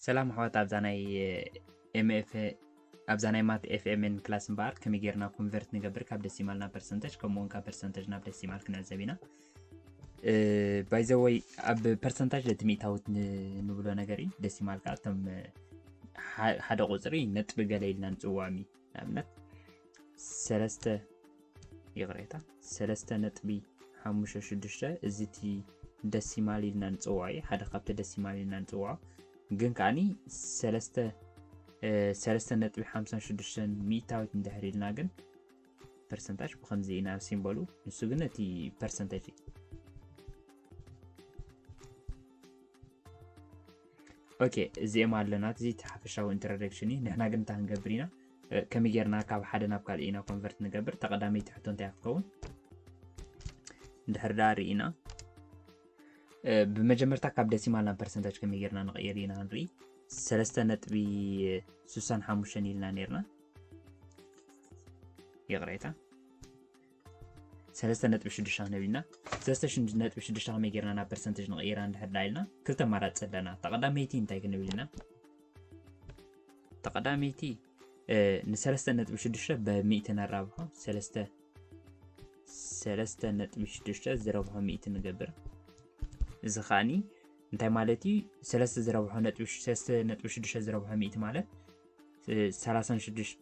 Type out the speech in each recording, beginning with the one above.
ሰላም ኣሕዋት፣ ኣብዛ ናይ ኤምኤፍ ኣብዛ ናይ ማት ኤፍኤምን ክላስ እምበኣር ከመይ ጌርና ኮንቨርት ንገብር ካብ ደሲማል ናብ ፐርሰንተጅ፣ ከምኡ እውን ካብ ፐርሰንተጅ ናብ ደሲማል ክንዕዘብ ኢና። ባይዘወይ ኣብ ፐርሰንታጅ ለቲ ሚእታዊት ን- ንብሎ ነገር እዩ። ደሲማል ከዓ እቶም እ፣ ሐ- ሓደ ቁፅሪ ነጥቢ ገለ ኢልና ንፅውዖም እዩ። ንኣብነት ሰለስተ ይቕሬታ ሰለስተ ነጥቢ ሓሙሽተ ሽዱሽተ፣ እዚ እቲ ደሲማል ኢልና ንፅውዖ እዩ። ሓደ ካብቲ ደሲማል ኢልና ንፅውዖ ግን ከዓኒ ሰለስተ እ፣ ሰለስተ ነጥቢ ሓምሳን ሽዱሽተን ሚእታዊት እንድሕር ኢልና ግን ፐርሰንታጅ ብከምዚ ኢና ሲምቦሉ። ንሱ ግን እቲ ፐርሰንተጅ እዩ። ኦኬ፣ እዚኦም ኣለና። እዚ እቲ ሓፈሻዊ ኢንትሮዳክሽን እዩ። ንሕና ግን እንታይ ክንገብር ኢና? እ፣ ከመይ ጌርና ካብ ሓደ ናብ ካልእ ኢና ኮንቨርት ንገብር? ተቐዳመይቲ ሕቶ እንታይ ክትከውን? እንድሕር ደኣ ርኢና እ፣ ብመጀመርታ ካብ ደሲማል ናብ ፐርሰንታጅ ከመይ ጌርና ንቕይር ኢና ንርኢ። ሰለስተ ነጥቢ ስሳን ሓሙሽተን ኢልና ነርና። ይቕሬታ፣ ሰለስተ ነጥቢ ሽዱሽተ ነቢልና። ሰለስተ ነጥቢ ሽዱሽተ ከመይ ጌርና ናብ ፐርሰንተጅ ንቕይራ እንድሕር ደኣ ኢልና ክልተ ኣማራፂ ኣለና። ተቐዳመይቲ እንታይ ክንብል ኢና? ተቐዳመይቲ እ፣ ንሰለስተ ነጥቢ ሽዱሽተ ብሚእቲ ነራብሖ። ሰለስተ ሰለስተ ነጥቢ ሽዱሽተ ዝረብሖ ሚእቲ ንገብር። እዚ ከዓኒ እንታይ ማለት እዩ? ሰለስተ ዝረብሖ ነጥቢ ሽ- ሰለስተ ነጥቢ ሽዱሽተ ዝረብሖ ሚእቲ ማለት እ፣ ሰላሳን ሽዱሽተ፣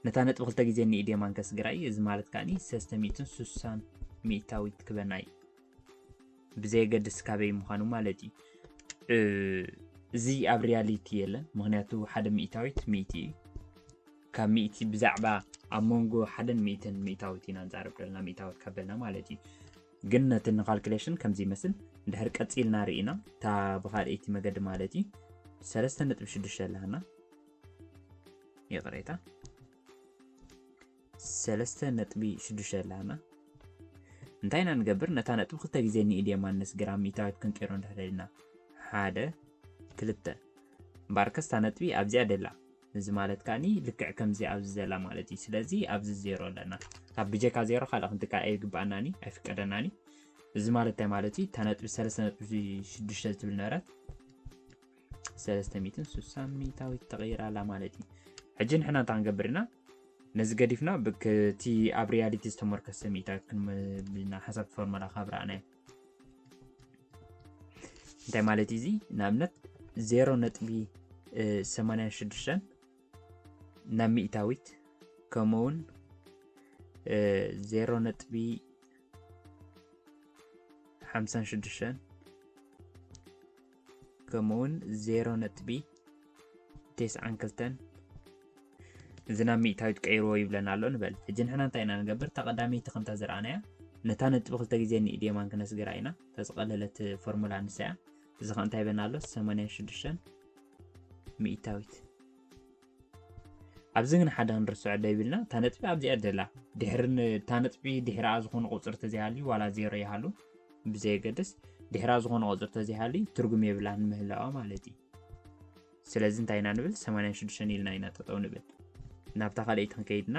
ነታ ነጥቢ ክልተ ግዜ ንኢድ የማን ከስግራ እዩ። እዚ ማለት ከዓኒ ሰለስተ ሚእትን ስሳን ሚእታዊት ክበና እዩ። ብዘየገድስ ካበይ ምዃኑ ማለት እዩ። እ፣ እዚ ኣብ ሪያሊቲ የለን፣ ምኽንያቱ ሓደ ሚእታዊት ሚእቲ እዩ። ካብ ሚእቲ ብዛዕባ ኣብ መንጎ ሓደን ሚእትን ሚእታዊት ኢና ንዛረብ ዘለና፣ ሚእታዊት ካብ በልና ማለት እዩ። ግን ነቲ ንካልኩሌሽን ከምዚ ይመስል። እንድሕር ቀፂልና ርኢና እታ ብኻልኣይቲ መገዲ ማለት እዩ ሰለስተ ነጥቢ ሽዱሽተ ኣለና። ይቕሬታ፣ ሰለስተ ነጥቢ ሽዱሽተ ኣለና። እንታይ ኢና ንገብር? ነታ ነጥቢ ክልተ ግዜ ንኢድ የማን ነስግራ፣ ሚእታዊት ክንቀይሮ እንድሕር ደሊና፣ ሓደ ክልተ። እምበኣርከስ እታ ነጥቢ ኣብዚኣ ደላ። እዚ ማለት ከዓኒ ልክዕ ከምዚ ኣብዚ ዘላ ማለት እዩ። ስለዚ ኣብዚ ዜሮ ኣለና። ካብ ብጀካ ዜሮ ካልእ ክንትካእ ኣይግባኣናኒ፣ ኣይፍቀደናኒ። እዚ ማለት እንታይ ማለት እዩ? እታ ነጥቢ ሰለስተ ነጥቢ ሽዱሽተ ትብል ነበረት ሰለስተ ሚእትን ስሳን ሚእታዊት ተቐይራ ኣላ ማለት እዩ። ሕጂ ንሕና እንታይ ክንገብር ኢና? ነዚ ገዲፍና ብክ- እቲ ኣብ ሪያሊቲ ዝተመርከሰ ሚእታዊት ክንብልና ሓሳብ ፎርሙላ ካብ ረኣናዮ እንታይ ማለት እዩ? እዚ ንኣብነት ዜሮ ነጥቢ ሰማንያን ሽዱሽተን ናብ ሚእታዊት፣ ከምኡ እውን ዜሮ ነጥቢ ሓምሳን ሽዱሽተን፣ ከምኡ እውን ዜሮ ነጥቢ ተስዓን ክልተን፣ እዚ ናብ ሚእታዊት ቀይርዎ ይብለና ኣሎ ንበል። ሕጂ ንሕና እንታይ ኢና ንገብር? እታ ቀዳመይቲ ከምታ ዝረኣናያ ነታ ነጥቢ ክልተ ግዜ ንኢድ የማን ክነስግራ ኢና። እታ ዝቐለለት ፎርሙላ ንሳ እያ። እዚ ከ እንታይ ይበና ኣሎ? ሰማንያን ሽዱሽተን ሚእታዊት። ኣብዚ ግን ሓደ ክንርስዖ ደይብልና፣ እታ ነጥቢ ኣብዚኣ ደላ። ድሕሪ ን- እታ ነጥቢ ድሕሪኣ ዝኾነ ቁፅሪ ተዘይሃልዩ ዋላ ዜሮ ይሃሉ ብዘየገድስ፣ ድሕሪኣ ዝኾነ ቁፅሪ ተዘይሃልዩ ትርጉም የብላን ምህላዋ ማለት እዩ። ስለዚ እንታይ ኢና ንብል? ሰማንያን ሽዱሽተን ኢልና ኢና ጠጠው ንብል። ናብታ ካልኣይቲ ክንከይድና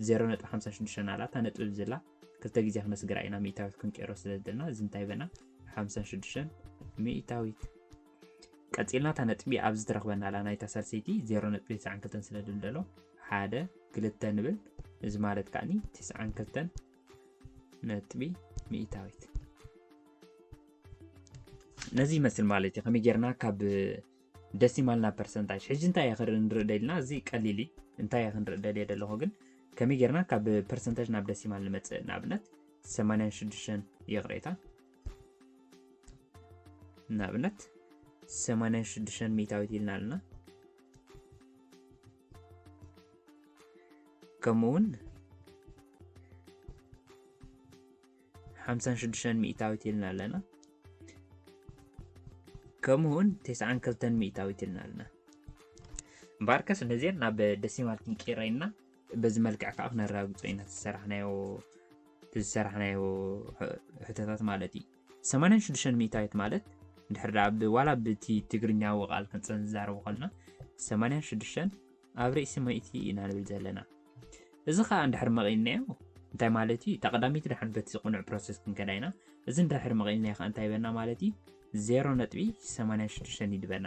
ዜሮ ነጥቢ ሓምሳ ሽዱሽተ ኣላ፣ እታ ነጥቢ ብዝላ ክልተ ግዜ ክነስግራ ኢና፣ ሚእታዊት ክንቀይሮ ስለ ዝደልና። እዚ እንታይ በና? ሓምሳን ሽዱሽተን ሚእታዊት። ቀፂልና እታ ነጥቢ ኣብዚ ትረኽበና ኣላ፣ ናይታ ሳልሰይቲ ዜሮ ነጥቢ ተስዓን ክልተን ስለ ድልደሎ፣ ሓደ ክልተ ንብል። እዚ ማለት ከዓኒ ተስዓን ክልተን ነጥቢ ሚእታዊት። ነዚ ይመስል ማለት እዩ። ከመይ ጌርና ካብ ደሲማል ናብ ፐርሰንታጅ። ሕጂ እንታይ እየ ክርኢ ንርኢ ደሊና? እዚ ቀሊል እዩ። እንታይ እየ ክንርኢ ደልየ ደለኹ ግን፣ ከመይ ጌርና ካብ ፐርሰንታጅ ናብ ደሲማል ንመጽእ? ንኣብነት ሰማንያን ሽዱሽተን፣ ይቕሬታ፣ ንኣብነት ሰማንያን ሽዱሽተን ሚእታዊት ኢልና ኣለና። ከምኡ እውን ሓምሳን ሽዱሽተን ሚእታዊት ኢልና ኣለና። ከምኡ እውን ተስዓን ክልተን ሚእታዊት ኢልና ኣለና። እምበኣርከስ ነዚአን ናብ ደሲማል ክንቀይራ ኢና። በዚ መልክዕ ከዓ ክነረጋግጾ ኢና ዝሰራሕናዮ ዝሰራሕናዮ ሕ- ሕቶታት ማለት እዩ። ሰማንያን ሽዱሽተን ሚእታዊት ማለት እንድሕር ደኣ ብ- ዋላ ብቲ ትግርኛዊ ቃል ክንፀ- ክንዛረቦ ከለና ሰማንያን ሽዱሽተን ኣብ ርእሲ ሚእቲ ኢና ንብል ዘለና። እዚ ከዓ እንድሕር መቒልናዮ እንታይ ማለት እዩ? እታ ቀዳመይቲ ደሓን በቲ ቅኑዕ ፕሮሰስ ክንከዳ ኢና። እዚ እንድሕር መቒልናዮ ከዓ እንታይ ይበና ማለት እዩ? ዜሮ ነጥቢ ሰማንያ ሽዱሽተ ይድበና።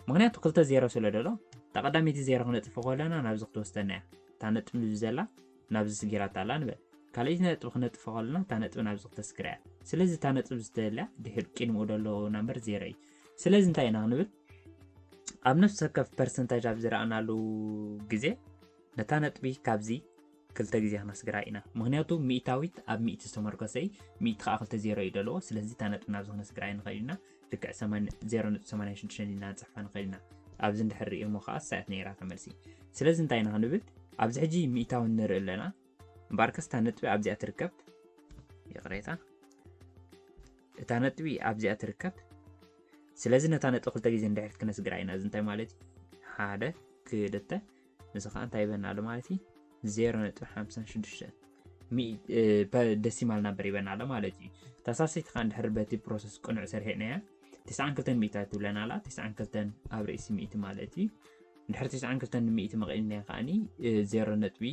ምክንያቱ ክልተ ዜሮ ስለ ደሎ፣ እታ ቀዳመይቲ ዜሮ ክነጥፍ ከለና ናብዚ ክትወስደና እያ። እታ ነጥቢ ዘላ ናብዚ ስጊራታ ኣላ ንበል። ካልኣይቲ ነጥቢ ክነጥፍ ከለና እታ ነጥቢ ናብዚ ክተስግራ እያ። ስለዚ እታ ነጥቢ ዝተደልያ ድሕር ቅድሚኡ ዘሎ ናምበር ዜሮ እዩ። ስለዚ እንታይ ኢና ክንብል? ኣብ ነፍሲ ወከፍ ፐርሰንታጅ ኣብ ዝረኣናሉ ግዜ ነታ ነጥቢ ካብዚ ክልተ ግዜ ክነስግራ ኢና። ምክንያቱ ሚእታዊት ኣብ ሚእቲ ዝተመርኮሰ እዩ፣ ሚእቲ ከዓ ክልተ ዜሮ እዩ ዘለዎ። ስለዚ እታ ነጥቢ ናብዚ ክነስግራ ንኽእል ኢና። ልክዕ ሰማንያ፣ ዜሮ ነጥቢ ሰማንያ ሽዱሽተ ኢልና ንፅሕፋ ንኽእል ኢና። ኣብዚ እንድሕር ሪእሞ ከዓ ሳያት ነይራ ተመልሲ። ስለዚ እንታይ ኢና ክንብል? ኣብዚ ሕጂ ሚእታዊ ንርኢ ኣለና። እምበኣርከስ እታ ነጥቢ ኣብዚኣ ትርከብ። ይቕሬታ፣ እታ ነጥቢ ኣብዚኣ ትርከብ። ስለዚ ነታ ነጥቢ ክልተ ግዜ እንድሕር ክነስግራ ኢና። እዚ እንታይ ማለት እዩ? ሓደ፣ ክልተ፣ እዚ ከዓ እንታይ ይበና ኣሎ ማለት እዩ? ዜሮ ነጥቢ ሓምሳ ሽዱሽተ ሚእ-፣ እ፣ ፐ-፣ ደሲማል ናምበር ይበና ኣሎ ማለት እዩ። እታ ሳልሰይቲ ከዓ እንድሕር በቲ ፕሮሰስ ቅኑዕ ሰሪሕናያ፣ ተስዓን ክልተን ሚእታዊት ትብለና ኣላ። ተስዓን ክልተን ኣብ ርእሲ ሚእቲ ማለት እዩ። እንድሕር ተስዓን ክልተን ሚእቲ መቒልናዮ ከዓኒ፣ እ፣ ዜሮ ነጥቢ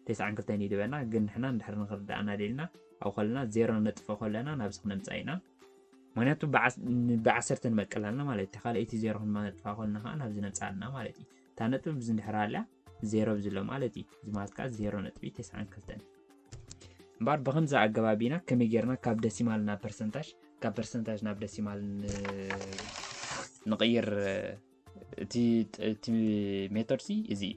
ተስዓን ክልተን ይድበና። ግን ንሕና እንድሕር ንኽርድኣና ደልና፣ ኣብ ከለና ዜሮ ነጥፎ ከለና ናብዚ ክነምፅኣ ኢና። ምክንያቱ ብዓስ-፣ ን-፣ ብዓሰርተ ንመቅል ኣለና ማለት እዩ። ካልኣይቲ ዜሮ ክንመጥፋ ከለና ከዓ ናብዚ ነምፅኣ ኣለና ማለት እዩ። እታ ነጥቢ ብዚ እንድሕር ኣልያ ዜሮ ብዚ ኣሎ ማለት እዩ። እዚ ማለት ከዓ ዜሮ ነጥቢ ተስዓን ክልተን። እምበኣር ብኸምዚ ኣገባብ ኢና ከመይ ጌርና ካብ ደሲማል ናብ ፐርሰንታጅ፣ ካብ ፐርሰንታጅ ናብ ደሲማል ን-፣ ንቕይር። እቲ፣ እቲ ሜቶድ ሲ እዚ እዩ።